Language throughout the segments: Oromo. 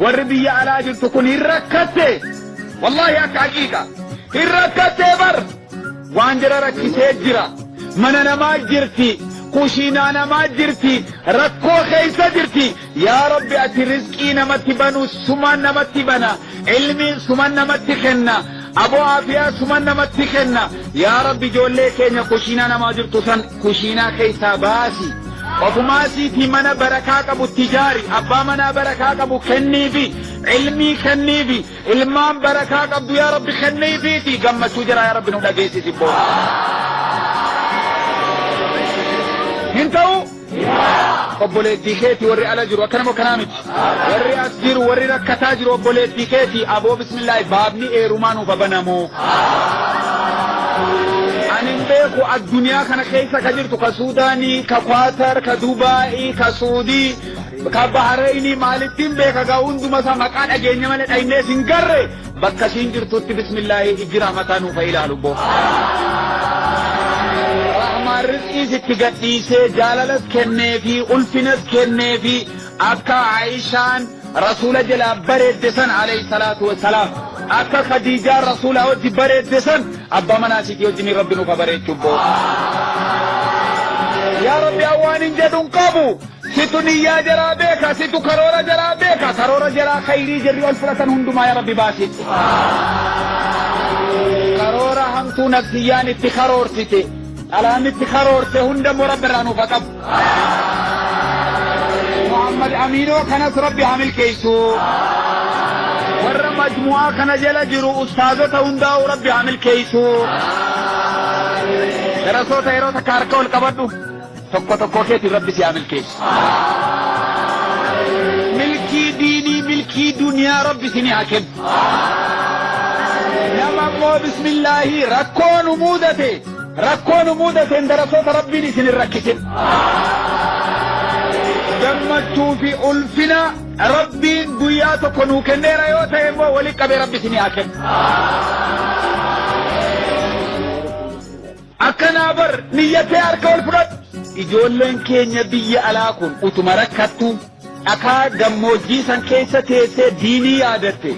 Warri biyya alaa jirtu kun hin rakkatte. Wallaahi akka haqiiqa. Hin rakkatte bar. Waan jara rakkisee jira. Mana namaa jirti. Kushiinaa namaa jirti. Rakkoo keessa jirti. Yaa Rabbi ati rizqii namatti banu sumaan namatti bana. Ilmiin suman namatti kenna. Aboo aafiyaa suman namatti kenna. Yaa Rabbi ijoollee keenya kushiinaa namaa jirtu san kushiinaa keessaa baasi. Ofumaa siitii mana barakaa qabu itti ijaari. Abbaa manaa barakaa qabu kenniifi. Ilmii kenniifi. Ilmaan barakaa qabdu yaa Rabbi kenniifiiti. Gammachuu jiraa yaa Rabbi nu dhageessisi boo. Hin ta'u? Obboleettii keeti warri ala jiru akkana moo akkanaa miti? Warri as jiru warri rakkataa jiru obboleettii keeti aboo bismillaahi baabni eerumaa nuuf banamu. Ani hin beeku addunyaa kana keessa ka jirtu ka Suudaanii, ka Kwaatar, ka Dubaa'ii, ka Suudii, ka Bahareenii maalittiin beeka gaa hunduma isaa maqaa dhageenya malee dhaynees hin garre bakka isiin jirtutti bismillaahi ijji rahmataa nuuf haa ilaalu boo. Rahmaan rizqii sitti gadhiisee jaalalas kenneefi ulfinas kenneefi akka Aishaan rasuula jalaa bareedde san alayhi salaatu wassalaam akka Khadiijaan rasuula wajji bareedde san abbaa manaa sitii wajjin rabbi nuuf haa bareechu boo. Yaa Rabbi awwaan hin jedhu hin qabu. Situ niyyaa jaraa beeka, situ karoora jaraa beeka, karoora jaraa khayrii jarri ol fudhatan hundumaa yaa Rabbi baasi. Karoora hamtuu nafsiyyaan itti karoorsite, dhalaan itti karoorte hunda immoo Rabbi irraa nuuf haa qabu. Muhammad Aminoo kanas Rabbi haa milkeessu. Warra majmu'aa kana jala jiru ustaazota hundaa'uu Rabbi haa milkeessu. Darasoota yeroo takka harka ol qabadhu. Tokko tokkoo keetiin Rabbi si haa milkeessu. Milkii diinii milkii duniyaa Rabbi isinii haa kennu. Nama immoo bismillaahii rakkoo nu muudate rakkoo nu mudateen darasoota Rabbiin isin hin rakkisin. Gammachuu fi ulfina Rabbiin guyyaa tokko nuu kenneera yoo ta'e immoo walitti qabee Rabbi isinii haa kennu. Akkanaa bar niyyatee harka ol fudhadhu. Ijoolleen keenya biyya alaa kun utuma rakkattuu dhakaa gammoojjii san keessa teessee diinii yaadatte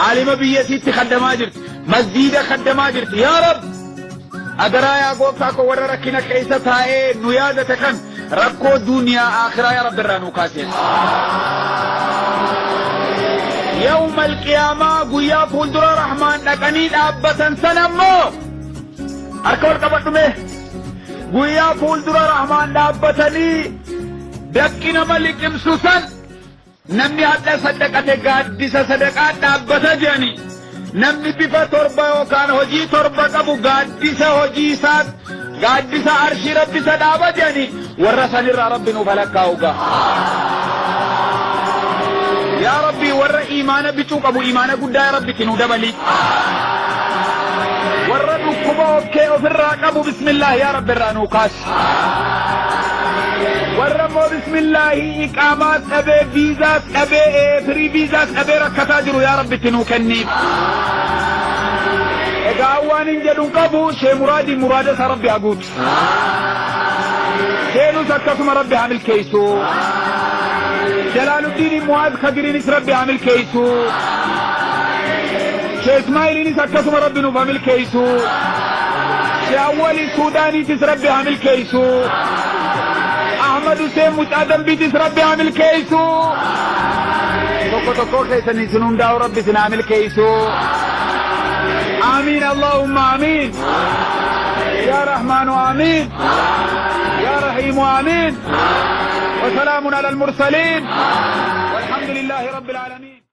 aalima biyya isiitti khaddamaa jirti masjiida khaddamaa jirti yaa rab adaraa yaa gooftaa koo warra rakkina keessa taa'ee nu yaadate kan rakkoo duniyaa aakhiraa yaa rabbi irraa nuu kaasee. Yawmal qiyaamaa guyyaa fuuldura rahmaan dhaqanii dhaabbatan san ammoo Harka ol qabadhu mee. Guyyaa fuuldura Rahmaan dhaabbatanii daqqi nama liqimsu san namni hadha saddaqate gaaddisa sadaqaa dhaabbata jedhanii namni bifa torba yookaan hojii torba qabu gaaddisa hojii isaa gaaddisa arshii rabbi isa dhaaba jedhanii warra sanirraa rabbi nuuf halakkaa'u gaa. Yaa Rabbi warra iimaana bicuu qabu iimaana guddaa yaa Rabbi itti nuu dabali. Warra dhukkuba okkee ofirraa qabu bismillah yaa Rabbi irraa nuu kaasi. Warra immoo bismillaahi iqaamaas dhabee viizaas dhabee firii viizaas dhabee rakkataa jiru yaa Rabbi itti nuu kenniif. Egaa waan hin jedhu hin qabu shee muraadii muraada isaa Rabbi haa guutu. Seenus akkasuma Rabbi haa milkeessu. Jalaaluddiin Mu'aaz Kadiriinis Rabbi haa milkeessu. Shee Ismaa'iliinis akkasuma Rabbi nuuf haa milkeessu. Shee Awwali Suudaaniitis Rabbi haa milkeessu. Ahmad Hussein Mucaa Dambiitis Rabbi haa milkeessu. Tokko tokkoo keessan isin hundaa'u Rabbi isin haa milkeessu. Aamiin Allahumma aamiin. يا رحمن آمين يا رحيم آمين وسلام على المرسلين والحمد لله رب العالمين.